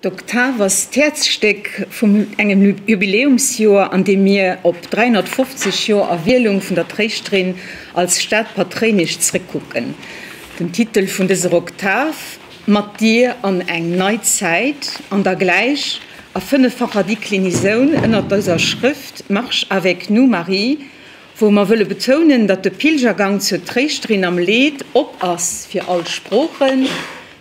D'Oktav ass d'Häerzstéck vum engem Jubiläumsjoer, an deem mir op 350 Joer Erwielung vun der Tréischterin als Stadpatréinesch zréckkucken. Den Titel vun dëser Oktav, Mat dir an eng nei Zäit, an da gläich a fënneffacher Deklinisoun ënnert dëser Schrëft, Marche avec nous, Marie, wou mer wëlle betounen, datt de Pilgergang zur Tréischterin am Leed op ass fir all Sproochen,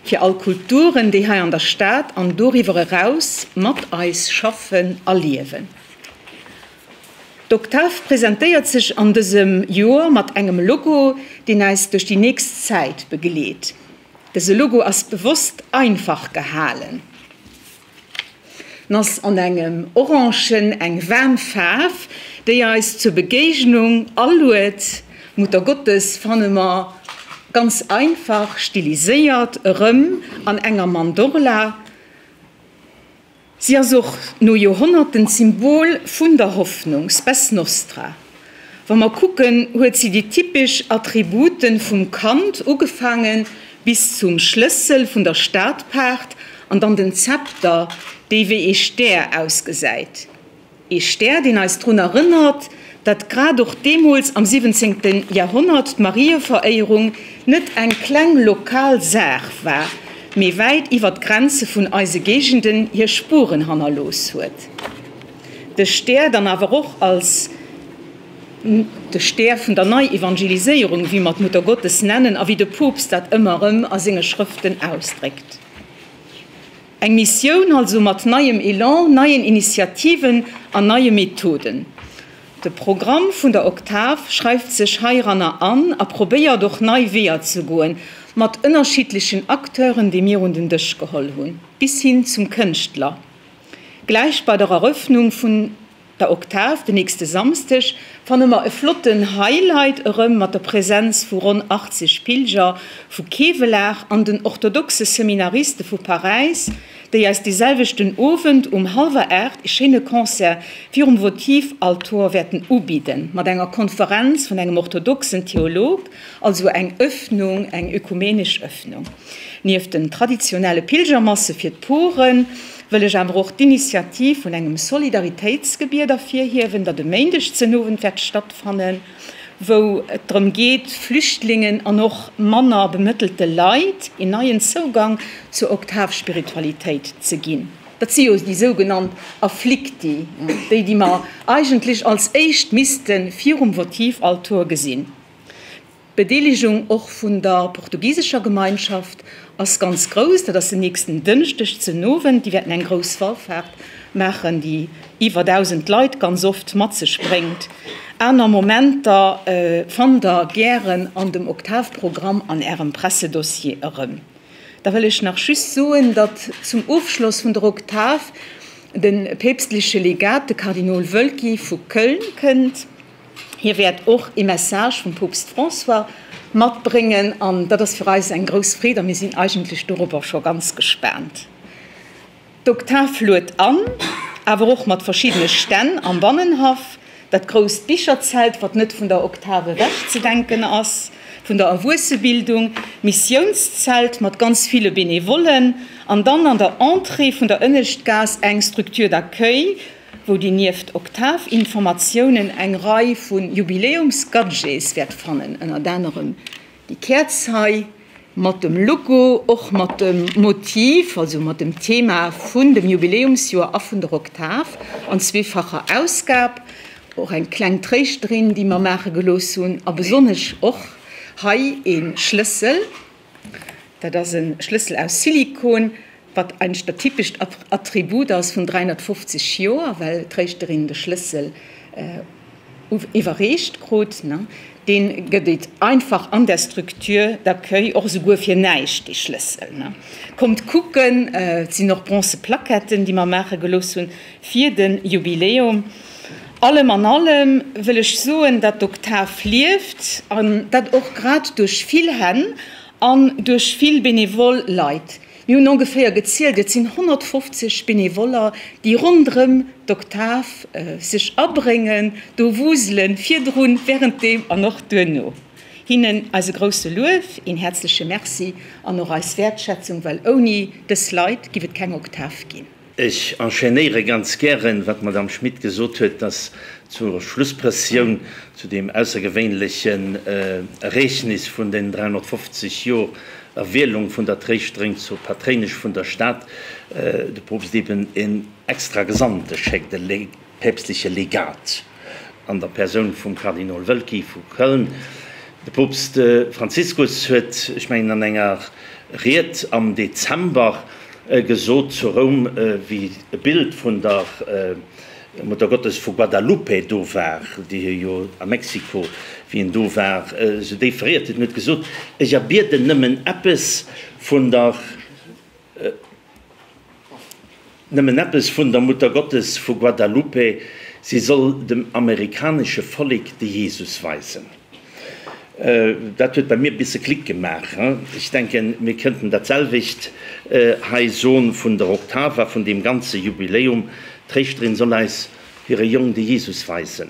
fir all Kulturen, déi hei an der Stad an doriwwer eraus mat eis schaffen a liewen. D'Oktav presentéiert sech an dësem Joer mat engem Logo, deen äis duerch déi nächst Zäit begleet. Dëse Logo ass bewosst einfach gehalen. En ass an engem Orangen, eng waarm Faarf, déi eis zur Begéignung aluet. D'Mutter Gottes fanne mer ganz einfach stiliséiert erëm an enger Mandorla. Si ass och no Joerhonnerten d'Symbol vun der Hoffnung, Spes Nostra. Wa mer kucken, huet si déi typesch Attributen vum Kand, ugefaange bis zum Schlëssel vun der Stadpaart an dann den Zepter, déi wéi ee Stär ausgesäit. Ee Stär, deen eis drun erënnert, datt grad och deemools am siwwenzéngte Jahrhonnert d'Marieveréierung net eng kleng lokal Saach war, mee wäit iwwer d'Grenze vun eise Géigenden hir Spuren hannerlooss huet. De Stär dann awer och als de Stär vun der Neievangeliséierung, wéi mer d'Muttergottes nennen a wéi de Poopst dat ëmmer erëm a senge Schrëften ausdréckt. Eng Missioun also mat neiem Elan, neien Initiativen an neie Methoden. De Programm vun der Oktav schreift sech heiranner an a probéiert och nei Weeër ze goen, mat ënnerschiddlechen Acteuren, déi mir un den Dësch geholl hunn, bis hin zum Kënschtler. Gläich bei der Eröffnung vun der Oktav den nächste Samsdeg fanne mer e flotten Highlight erëm mat der Präsenz vu ronn 80 Pilger vu Kevelaach an den orthodoxe Seminariste vu Paräis, déi eis dee selwechten Owend um hallwer 8 e schéine Concert virum Votivaltor wäerten ubidden, mat enger Konferenz vun engem orthodoxen Theolog, also eng Öffnung, eng ökumenesch Öffnung. Nieft den traditionelle Pilgermasse fir d'Poren, wëll ech awer och d'Initiativ vun engem Solidaritéitsgebiet ervirhiewen, dat e Méindeg den Owend wäert stattfannen, wou et drëm geet, Flüchtlingen an och manner bemëttelte Leit een neien Zougang zur Oktavspiritualitéit ze ginn. Dat si jo déi sougenannt Afflicti, déi, déi mer eigentlech als éischt misste virum Votivaltor gesinn. D'Bedeelegung och vun der portugisescher Gemeinschaft ass ganz grouss. Dat ass den nächsten Dënschdeg den Owend. Déi wäerten eng grouss Wallfaart maachen, déi iwwer 1.000 Leit ganz oft mat sech bréngt. Aner Momenter fannt der gären an dem Oktavprogramm an Ärem Pressedossier erëm. Da wëll ech nach just soen, datt zum Ofschloss vun der Oktav de päpstleche Legat, de Kardinol Woelki vu Köln kënnt. Hie wäert och ee Message vum Poopst François matbréngen an dat ass fir eis eng grouss Freed a mir sinn eigentlech dorobber scho ganz gespaant. D'Oktav luet an, awer och mat verschiddene Stänn am Bannenhaff, dat grousst Bicherzelt, wat net vun der Oktav ewechzedenken ass, vun der Erwuessebildung, d'Missiounszelt mat ganz ville Benevollen an dann an der Entrée vun der Ënneschtgaass eng Structure d'accueil, wou Dir nieft Oktav-Informatiounen eng Rei vu Jubiläums-Gadgets wäert fannen, ënnert anerem déi Käerz hei mat dem Logo, och mat dem Motiv, also mat dem Thema vun dem Jubiläumsjoer a vun der Oktav an zweefacher Ausgab, och eng kleng Tréischterin, déi mer maache gelooss hunn, a besonnesch och hei ee Schlëssel. Dat ass e Schlëssel aus Silikon, wat eigentlech dat typescht Attribut ass vun 350 Joer, well d'Tréischterin de Schlëssel iwwerreecht krut. Dee gëtt et einfach an der Structure d'accueil och esouguer fir näischt, dee Schlëssel. Kommt kucken, et sinn och bronze Plaquetten, déi mer maache gelooss hunn fir de Jubiläum. Allem an allem wëll ech soen, datt d'Oktav lieft, an dat och grad duerch vill Hänn an duerch vill benevol Leit. Mir hunn ongeféier gezielt, et sinn 150 Benevoller, déi ronderëm d'Oktav sech abréngen, do wuselen, virdrun, wärenddeem an och duerno. Hinnen eise grousse Luef, een häerzleche Merci an och eis Wäertschätzung, well ouni dës Leit giff et keng Oktav ginn. Ech enchaînéiere ganz gären, wat d'Madame Schmit gesot huet, dass zur Schlussprëssioun, zu deem aussergewéinlechen Ereegnis vun den 350 Jor Erwielung vun der Tréischterin zur Patréinesch vun der Stad, de Poopst eben en extra Gesandte schéckt, e päpstleche Legat an der Persoun vum Kardinol Woelki vu Köln. De Poopst Franziskus huet, ech mengen an enger Ried am Dezember gesot zu Roum, wéi e Bild vun der Muttergottes vu Guadalupe do war, déi hie jo a Mexiko, wéi en do war, esou déif veréiert huet, en huet gesot, Ech erbieden nëmmen eppes vun der. Nëmmen eppes vun der Muttergottes vu Guadalupe, si soll dem amerikanesche Vollek de Jesus weisen. Dat huet bei mir e bisse Klick gemaach. Ech denken, mir kënnten dat selwecht hei soen vun der Oktav a vun deem ganze Jubiläum, D'Tréischterin soll eis hire Jong, de Jesus, weisen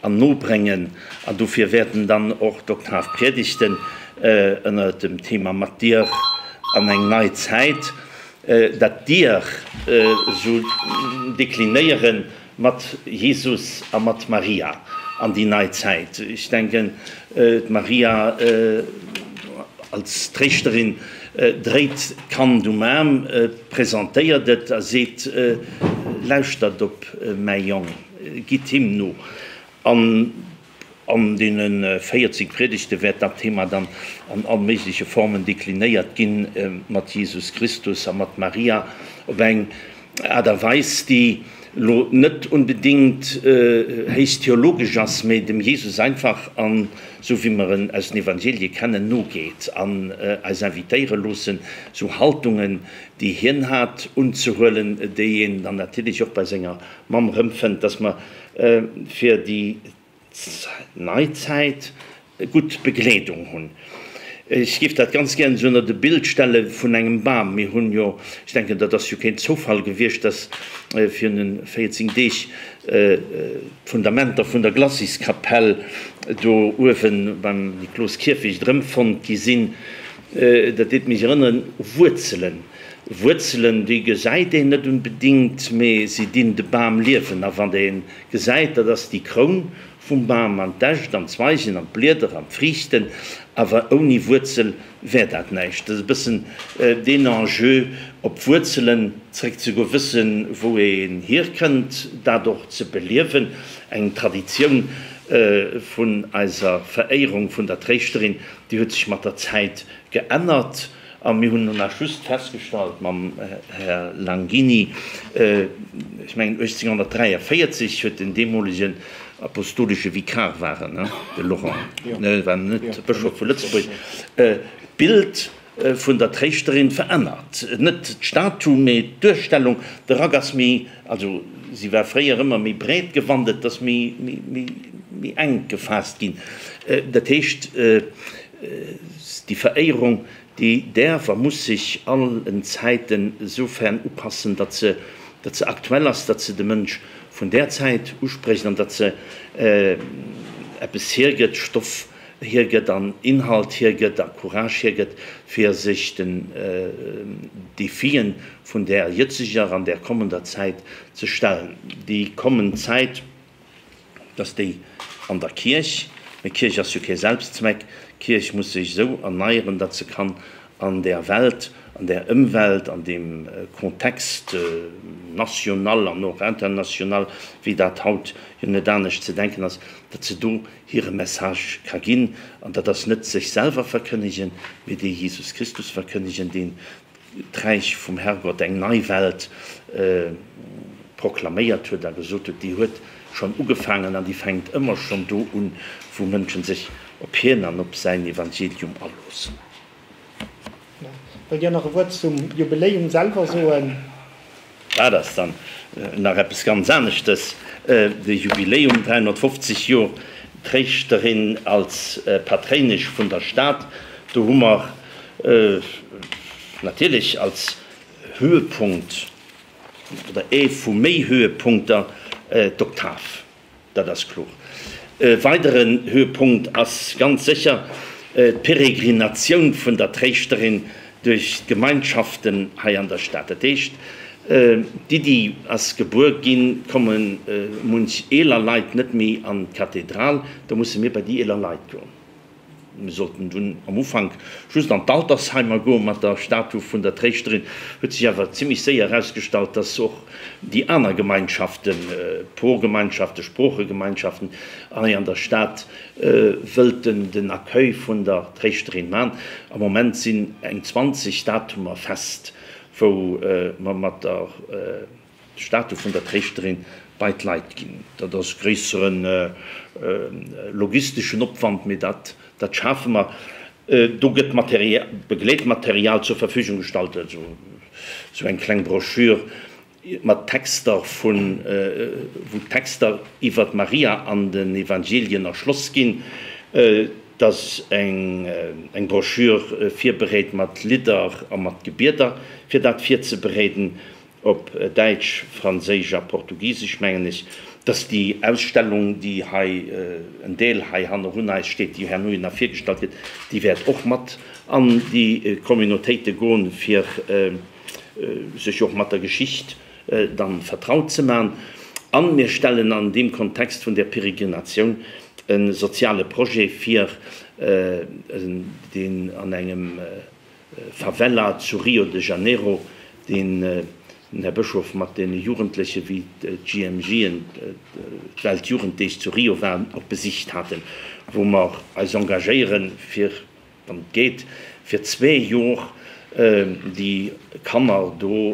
an nobréngen. An dofir wäerten dann och d'Oktavpriedegten ënner dem Thema Mat dir an eng nei Zäit dat dir esou deklinéiere mat Jesus a mat Maria an déi nei Zäit. Ech denken, d'Maria als Tréischterin dréit d'Kand um Aarm, presentéiert et a seet, Lauschtert op mäi Jong, gitt him no. An An deene 14 Priedegte wäert dat Thema dann an all méigleche Formen deklinéiert ginn, mat Jesus Christus a mat Maria, op eng Aart a Weis, déi elo net unbedéngt héich theologesch ass, mee dem Jesus einfach, an esou wéi mer en aus den Evangelie kennen, nogeet an eis invitéiere loossen, esou Haltungen, déi hien hat, unzehuelen, déi een dann natierlech och bei senger Mamm erëmfënnt, dass mer fir déi nei Zäit gutt Begleedung hunn. Ech géif dat ganz gären esou ënnert e Bild stelle vun engem Bam. Mir hunn jo, ech denken, dat ass jo keen Zoufall gewiescht, dass virun 14 Deeg d'Fundamenter vun der Glaciskapell do uewe beim Nikloskierfecht erëmfonnt gi sinn. Dat deet mech erënneren u Wuerzelen. Wuerzelen, déi gesäit een net unbedingt, mee si dinn de Bam liewen. A wann ee gesäit, dat ass déi Kroun vum Bam an d'Äscht an d'Zweigen an d'Blieder an d'Friichten, awer ouni Wuerzel wär dat näischt. Dat ass e bëssen deen Enjeu, op d'Wuerzelen zréckzegoen, wëssen, wou een hierkënnt, dat och ze beliewen, eng Traditioun vun eiser Veréierung vun der Tréischterin, déi huet sech mat der Zäit geännert. A mir hunn nach just festgestallt mam Här Langini, ech mengen 1843 huet den deemolegen apostolesche Vikar, war en, ne, de Laurent, ne, war net Bëschof vu Lëtzebuerg, d'Bild vun der Tréischterin verännert. Net d'Statu, mee d'Duerstellung. De Rack ass méi, also si war fréier ëmmer méi breet gewannt, et ass méi, méi, méi enk gefaasst ginn. Dat heescht, Déi Veréierung, déi däerf a muss sech allen Zäiten esoufern upassen, datt se, datt se aktuell ass, datt se de Mënsch vun där Zäit usprécht an datt se eppes hiergëtt, Stoff hiergëtt an Inhalt hiergëtt a Courage hiergëtt, fir sech den Defien vun där jëtzeger an där kommender Zäit ze stellen. Déi kommend Zäit. dass déi an der Kierch, mee Kierch ass jo kee Selbstzweck, d'Kierch muss sech esou erneieren, datt se kann an där Welt, an där Ëmwelt, an deem Kontext national an och international, wéi dat haut jo net anescht ze denken ass, datt se do hire Message ka ginn. An dat ass net sech selwer verkënnegen, mee dee Jesus Christus verkënnegen, deen d'Räich vum Herrgott, eng nei Welt proklaméiert huet a gesot huet, déi huet schonn ugefaangen an déi fänkt ëmmer schonn do un, wou Mënschen sech op hien an op säin Evangelium aloossen. Wëllt Dir nach e Wuert zum Jubiläum selwer soen? Dat ass dann nach eppes ganz aneschtes, de Jubiläum, 350 Jor Tréischterin als Patréinesch vun der Stad. Do hu mer natierlech als Höhepunkt oder ee vu méi Höhepunkter d'Oktav. Dat ass kloer. E weideren Höhepunkt ass ganz sécher. d'Peregrinatioun vun der Tréischterin duerch d'Gemeinschaften hei an der Stad. Dat heescht, d'Iddi ass gebuer ginn, komme munch eeler Leit net méi an d'Kathedral, da musse mir bei déi eeler Leit goen. Mir sollten dunn am Ufank just an d'Altersheimer goe mat der Statu vun der Tréischterin. Huet sech awer zimmlech séier erausgestallt, dass och déi aner Gemeinschaften, Porgemeinschaften, Sproochegemeinschaften hei an der Stad wëllten den Accueil vun der Tréischterin man. Am Moment sinn eng 20 Datumer fest, wou mer mat der D'Statu vun der Tréischterin bei d'Leit ginn. Dat ass gréissere logisteschen Opwand, mee dat dat schafe mer. Do gëtt Material, Begleetmaterial zur Verfügung gestallt, also esou eng kleng Broschür mat Texter vun, wou d'Texter iwwer d'Maria an den Evangelien erschloss ginn. Et ass eng eng Broschür virbereet mat Lidder a mat Gebieder, fir dat virzebereeden. op Däitsch, Franséisch a Portugisesch, mengen ech, dass déi Ausstellung, déi hei, en Deel hei hannerun eis steet, déi herno nach virgestallt gëtt, déi wäert och mat an déi Communautéite goen, fir sech och mat der Geschicht dann vertraut ze man. A mir stellen an deem Kontext vun där Peregrinatioun e soziale Projet vir, deen an engem Favela zu Rio de Janeiro, deen den Här Bëschof mat deene Jugendleche wéi d'JMJen, d'Weltjugenddeeg zu Rio waren, och besicht haten, wou mer eis engagéieren, fir, wann et geet, fir zwee Jor déi Kanner do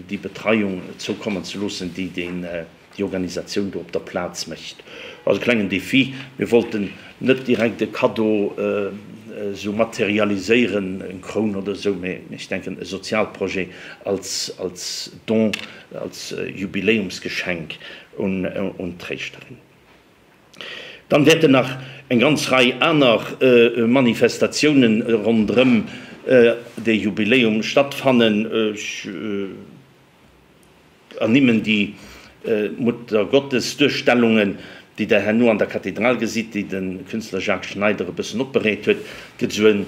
déi Betreiung zoukommen ze loossen, déi deen déi Organisatioun do op der Plaz mécht. Ass e klengen Défi. Mir wollten net direkt e Kaddo esou materialiséieren, eng Kroun oder esou, mä ech denken e Sozialprojet als als Don, als Jubiläumsgeschenk un un d'Tréischterin. Dann wäerten nach eng ganz Rei aner Manifestatiounen ronderëm dee Jubiläum stattfannen. Ech. Ernimmen déi Muttergottesduerstellungen, déi Der herno an der Kathedral gesitt, déi de Künstler Jacques Schneider e bëssen opbereet huet. Et gëtt esou en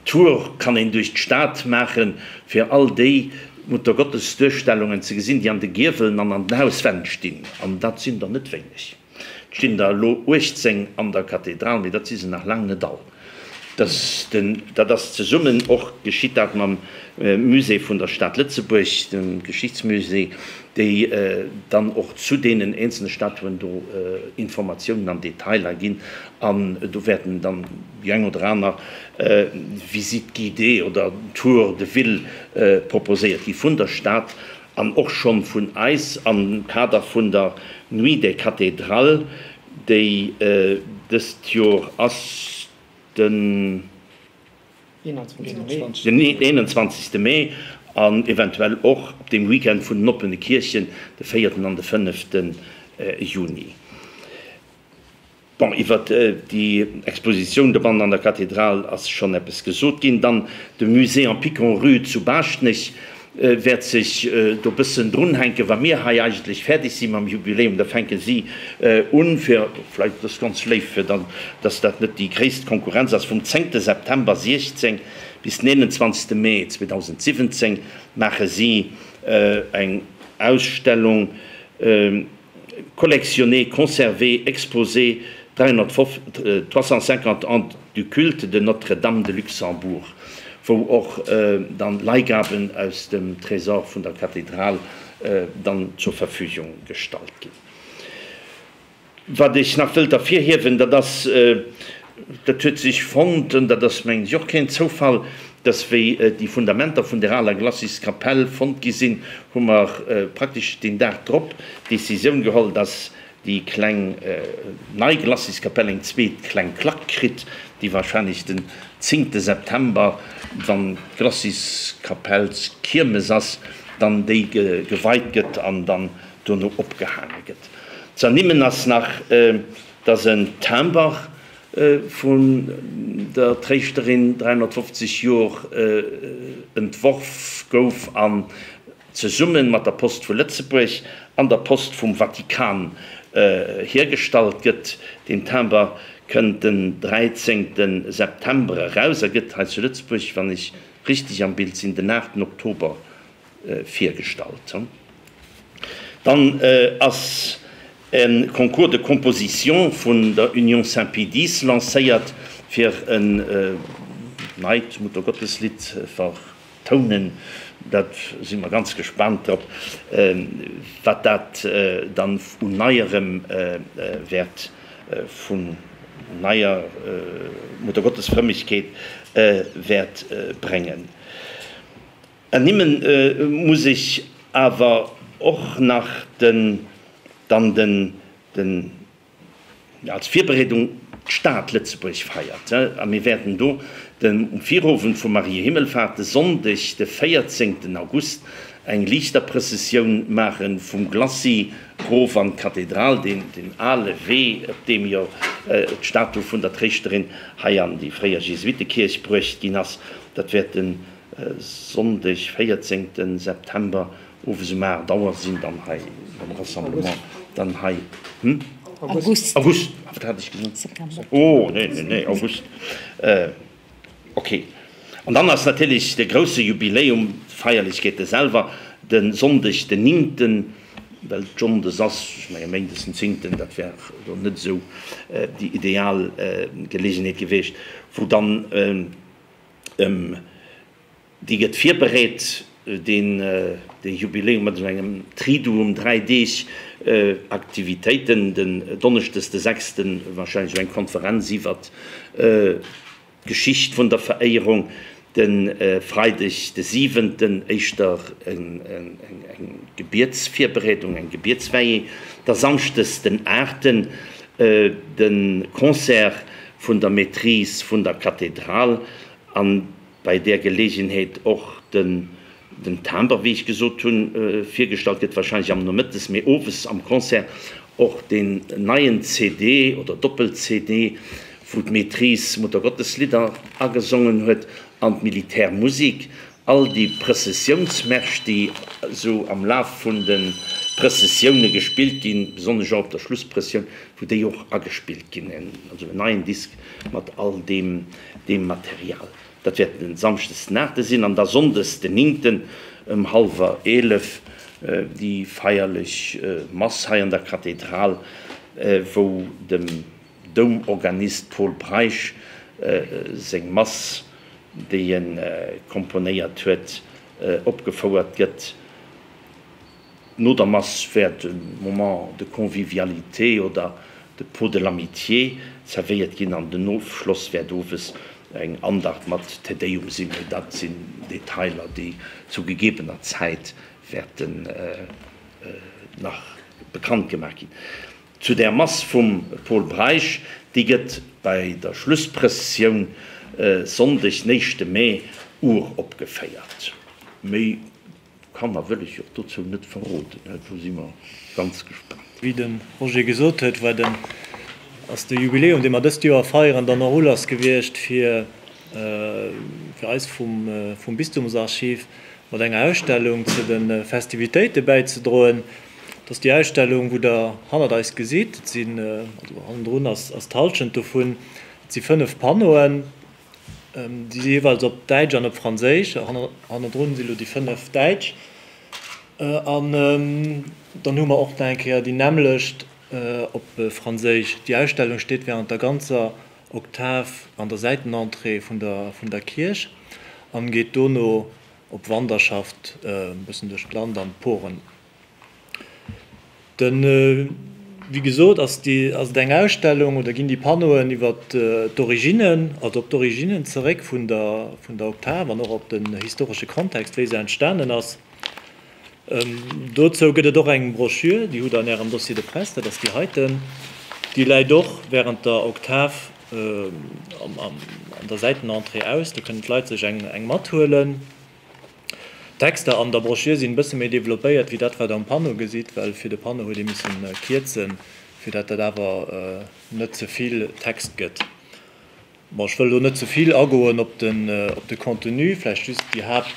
Tour, kann een duerch d'Stad maachen, fir all déi Muttergottesduerstellungen ze gesinn, déi an de Giewelen an an den Hauswänn stinn. An dat sinn der net wéineg. Et stinn der elo 18 an der Kathedral, mee dat si se nach laang net all. Dat ass zesummen och geschitt dat mam Musée vun der Stad Lëtzebuerg, dem Geschichtsmusée, déi dann och zu deenen eenzelne Statuen do Informatiounen an Detailer ginn. An do wäerten dann déi eng oder aner Visite guidée oder Tour de ville proposéiert gi vun der Stad an och schonn vun eis am Kader vun der Nuit des Cathédrales, déi dëst Jor ass den 21. Mee an eventuell och op deem Weekend vun den oppene Kierchen, de véierten an de fënnefte Juni. Bon, iwwert déi Expositioun dobannen an der Kathedral ass schonn eppes gesot ginn. Dann de Musée en Picon-Rue zu Baaschtnech wäert sech do bëssen drunhänken. Wa mir hei eigentlech fäerdeg si mam Jubiläum, da fänke si un, fir, vläicht ass ganz léif, fir dann, dass dat net déi gréisst Konkurrenz ass, vum zéngte September 16 bis den 21. Mee 2017 maache si eng Ausstellung, Collectionner, conserver, exposer 350 ans du culte de Notre-Dame de Luxembourg, wou och dann Leihgaben aus dem Trésor vun der Kathedral dann zur Verfügung gestallt ginn. Wat ech nach wëllt ervirhiewen, dat ass, dat huet sech fonnt, an dat ass mengen ech och keen Zoufall, dass wéi déi Fundamenter vun der aler Glacis-Kapell fonnt gi sinn, hu mer praktesch deen Dag drop d'Décisioun geholl, dass déi kleng nei Glacis-Kapell eng zweet kleng Klack kritt, déi wahrscheinlech den zéngte September, wann d'Glacis-Kapellskiermes ass, dann déi geweit gëtt an dann dono opgehaange gëtt. Ze ernimmen ass nach, dass en Timber vun der Tréischterin 350 Jor entworf gouf an. zesumme mat der Post vu Lëtzebuerg an der Post vum Vatikan hiergestallt gëtt. Deen Timber kënnt den 13 September eraus a gëtt hei zu Lëtzebuerg, wann ech richteg am Bild sinn, den 8 Oktober virgestallt. Dann ass e Concours de composition vun der Union Saint-Pie X lancéiert, fir en neit Muttergotteslidd ze vertounen. Dat si mer ganz gespaant drop, wat dat dann un Neierem wäert vun neier Muttergottesfrëmmegkeet wäert bréngen. Ernimmen muss ech awer och nach den dann den den als Virbereedung d'Stad Lëtzebuerg feiert a mir wäerten do den um Virowend vu Mariä Himmelfahrt, de Sonndeg de 14 August, eng Liichterprëssessioun maache vum Glacis rof an d'Kathedral, deen den ale Wee op deem jo d'Statu vun der Tréischterin hei an déi fréier Jesuittekierch bruecht ginn ass. Dat wäert den Sonndeg 14 September owes um 8 Auer sinn dann hei beim Rassemblement dann hei hm? August. August, ah wat hat ech gesot? September. Oh nee nee nee August ok. An dann ass natierlech de grousse Jubiläum, d'Feierlechkeete selwer de Sonndeg den 9. Well et Sonndes ass, ech menge méindes den 10. Dat wär elo net esou déi ideal Geleegenheet gewiescht, wou dann Déi gëtt virbereet, deen dee Jubiläum, mat esou engem Triduum, 3 Deeg Aktivitéiten, den Donneschdes de sechsten wahrscheinlech esou eng Konferenz iwwert d'Geschicht vun der Veréierung, de Freideg de siwenten éischter eng Gebietsvirbereedung, eng Gebietsveillée, da Samschdes den aachten de Concert vun der Maîtrise vun der Kathedral an bei där Gelegenheet och den den Timber, wéi ech gesot hunn, virgestallt gëtt, wahrscheinlech am Nomëttes, mee owes am Concert och deen neien CD oder Doppel-CD, wou d'Maîtrise Muttergotteslieder agesongen huet an d'Militärmusik. All déi Prëssessiounsmärsch, déi esou am Laf vun de Prëssessioune gespillt ginn, besonnesch och op der Schlussprëssioun, wou déi och agespillt ginn, also en neien Disk mat all deem deem Material. Dat wäert den Samschdes den 8 sinn an da Sonndes den 9 ëm hallwer 11 déi feierlech Mass hei an der Kathedral, wou dem Doumorganist Pol Breisch seng Mass, déi e komponéiert huet, opgefouert gëtt. No der Mass wäert e Moment de convivialité oder de Pot de l'amitié zerwéiert ginn an den Ofschloss wäert owes eng Andacht mat Te Deum sinn. Mee dat sinn Detailer, déi zu gegebener Zäit wäerten nach bekannt gemaach ginn. Zu där Mass vum Pol Breisch, déi gëtt bei der Schlussprëssessioun Sonndeg, néischte Mee, uropgeféiert. Méi kann a wëll ech och dozou net verroden, do si mer ganz gespaant. Wéi de Roger gesot huet, war den, ass de Jubiläum, dee mer dëst Joer feieren, dann och Ulass gewiescht fir fir eis vum vum Bistumsarchiv mat enger Ausstellung zu de Festivitéite bäizedroen. Dat ass déi Ausstellung, wou Der hannert eis gesitt. Et sinn, also hannendrun ass ass d'Hallschent dovun. Et si 5 Panneauen, déi si jeeweils op Däitsch an op Franséisch. Hannendrun si lo déi 5 däitsch. An dann hu mer och nach eng Kéier déi nämmlecht op Franséisch. Déi Ausstellung steet während der ganzer Oktav an der Säitenentrée vun der vun der Kierch an geet dono op Wanderschaft e bëssen duerch d'Land an d'Poren. Den, wéi gesot, ass déi, ass et eng Ausstellung oder ginn déi Panneauen iwwer d'Originnen, also op d'Originnen zeréck vun der vun der Oktav an och op den historesche Kontext, wéi se entstanen ass. Dozou gëtt et och eng Broschür, déi hutt Der an Ärem Dossier de presse, dat ass déi heiten. Déi läit och während der Oktav an der Säitenentrée aus, do kënnen d'Leit sech eng mathuelen. D'Texter an der Broschür sinn e bësse méi developpéiert wéi dat wat Der am Panneau gesitt, well fir de Panneau huet ee missen kierzen, fir dat dat awer net ze vill Text gëtt. Bon, ech wëll elo net ze vill agoen op den, op de Contenu, vläicht just déi Haapt.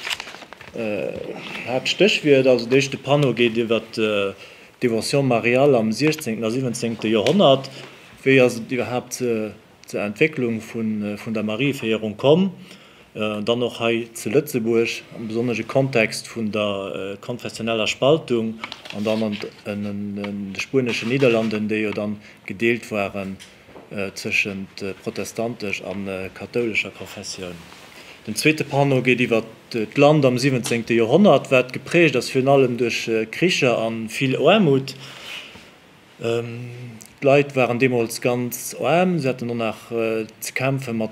Haaptstéchwierder. Also de éischte Panneau geet iwwer d'Dévotion mariale am 16. a 17. Joerhonnert. Wéi ass et iwwerhaapt zur Entwécklung vun der Marieféierung komm? Dann och hei zu Lëtzebuerg, am besonnesche Kontext vun der konfessioneller Spaltung an dann an de spueneschen Nidderlanden, déi jo dann gedeelt waren tëschent protestantesch a kathoulescher Konfessioun. Den zweete Panneau geet iwwer d'Land am siwwenzéngte Joerhonnert, wat geprägt ass virun allem duerch Kricher a vill Aarmut. D'Leit waren deemools ganz aarm, se haten och nach ze kämpfe mat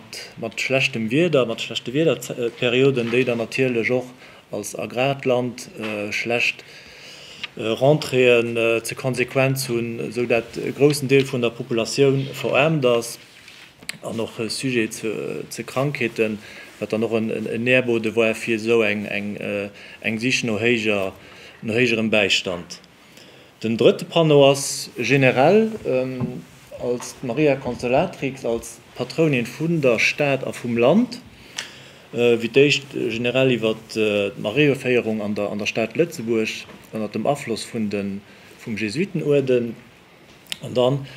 schlechtem Wieder, mat schlechte Wiederperioden, déi dann natierlech och als agraart Land schlecht Rentréeën zur Konsequenz hunn, esou dat e groussen Deel vun der Populatioun veraarmt ass an och sujet zu Krankheeten, wat dann och en Nährbode war fir esou eng Sich no héijer, no héijerem Bäistand. Den drëtte Panneau ass generell als d'Maria Consolatrix als Patrounin vun der Stad a vum Land, wéi d'éischt generell iwwer d'Marieféierung an der Stad Lëtzebuerg ënner dem Afloss vun de vum Jesuitenuerden an dann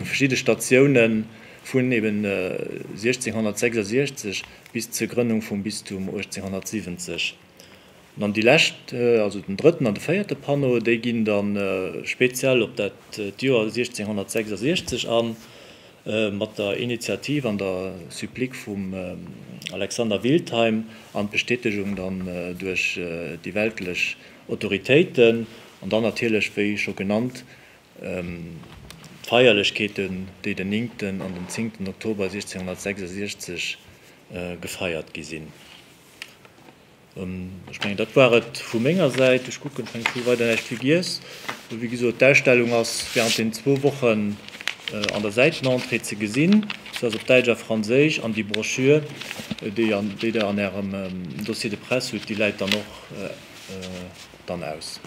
verschidde Statioune vun eben 1666 bis zur Grënnung vum Bistum 1870. An déi lescht, also den drëtten an de véierte Panneau, déi ginn da speziell op dat d'Joer 1666 an, mat der Initiativ an der Supplique vum Alexander Wiltheim an d'Bestätegung dann duerch déi weltlech Autoritéiten an dann natierlech, wéi scho genannt, d'Feierlechkeeten, déi den néngten an den zéngten Oktober 1666 gefeiert gi sinn. Ech mengen, dat war et vu menger Säit. Ech kucken, ech mengen, ech hu weider näischt vergiess. Wéi gesot, d'Ausstellung ass während den zwou Wochen an der Säitenentrée ze gesinn. Se ass op Däitsch a Franséisch an déi Broschür, déi déi Der an Ärem Dossier de presse hutt, déi läit dann och dann aus.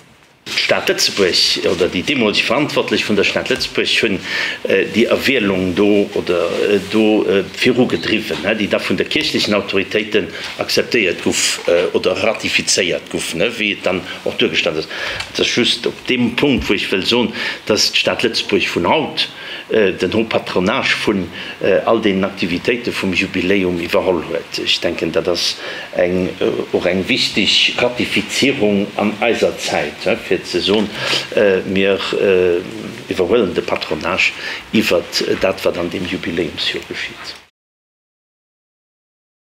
D'Stad Lëtzebuerg, oder déi deemoleg Verantwortlech vun der Stad Lëtzebuerg hunn déi Erwielung do oder do virugedriwwen, déi da vun de kierchlechen Autoritéiten akzeptéiert guff oder ratifizéiert guff, wéi et dann och duergestallt ass. Et ass just op deem Punkt, wou ech wëll soen, dass d'Stad Lëtzebuerg vun haut den Haut Patronage vun all deenen Aktivitéite vum Jubiläum iwwerholl huet. Ech denken, dat ass eng och eng wichteg Ratifizierung an eiser Zäit, fir ze soen, mir iwwerhuelen de Patronage iwwert dat, wat an deem Jubiläumsjoer geschitt.